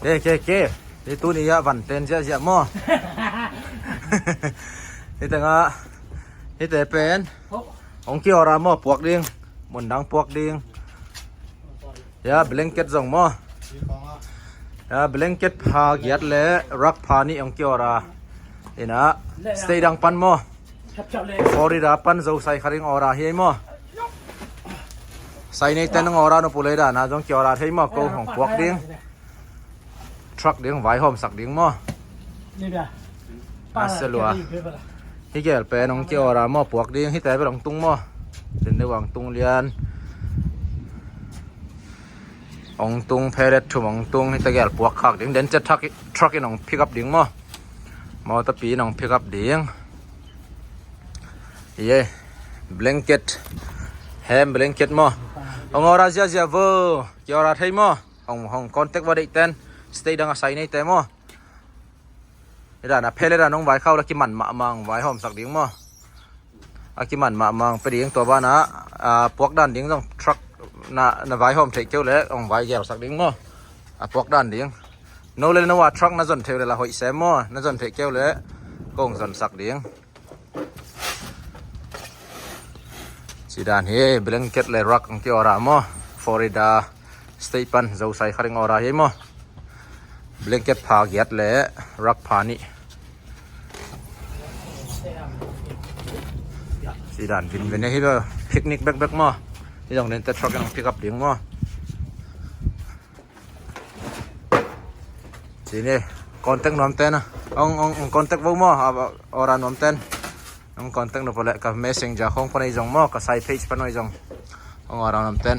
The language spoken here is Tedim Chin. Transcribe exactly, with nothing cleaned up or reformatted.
Ke, ke, ke. Hi tuni ah van ten ziahziah maw. Hi tengah, hite pen hong ki-order maw, puak ding. Mundang puak ding. Ya, blanket zong maw. Ya, blanket pha giat le rug pha nih hong ki-order. Ina, state dang pan maw. Florida pan Zosai kha ding order hi maw. Sai nei ten hong order nop uh leh dan a zong ki-order thei maw, ko hong puak ding. Truck ding vaihawm sak ding maw. A se lua. Hi gel pen hong ki-order maw, puak ding. Hite bel hong tung maw. Den deuh hong tung lian. Hong tung, pallet thum hong tung, hite gel puak khak ding. Den ciat truck, truck in hong pick up ding maw. Motor pi in hong pick up ding. Ye, blanket. Hem blanket maw. Hong order ziahziah vo. Ki-order thei maw. Hong, hong contact vo deih ten. State dang a sai nei te maw. Hi dan a pallet dan hong vaikhak uh leh kiman mahmah hong vaihawm sak ding maw. A kiman mahmah hong pia ding, tua banah, a, puak dan ding zong truck na, na vaihawm theih kei uh leh hong vai gel sak ding maw. A puak dan ding. No le no a truck na zon theih uh leh la hoih sem maw. Na zon theih kei uh leh ko hong zon sak ding. Ci dan hi, blanket le rug hong ki-order maw. Florida state pan Zosai kha ding order hi maw. Blanket pha giat le rug pha nih. Ci dan vinvin hi bel, picnic bekbek maw. Hi zong den te truck in hong pick up ding maw. Ci ni, contact nuam ten a. Hong, hong, hong contact vo maw, a, order nuam ten. Hong contact nop uh leh ka Messenger khong pan ahi zong maw, ka sai page pan ahi zong. Hong order nuam ten.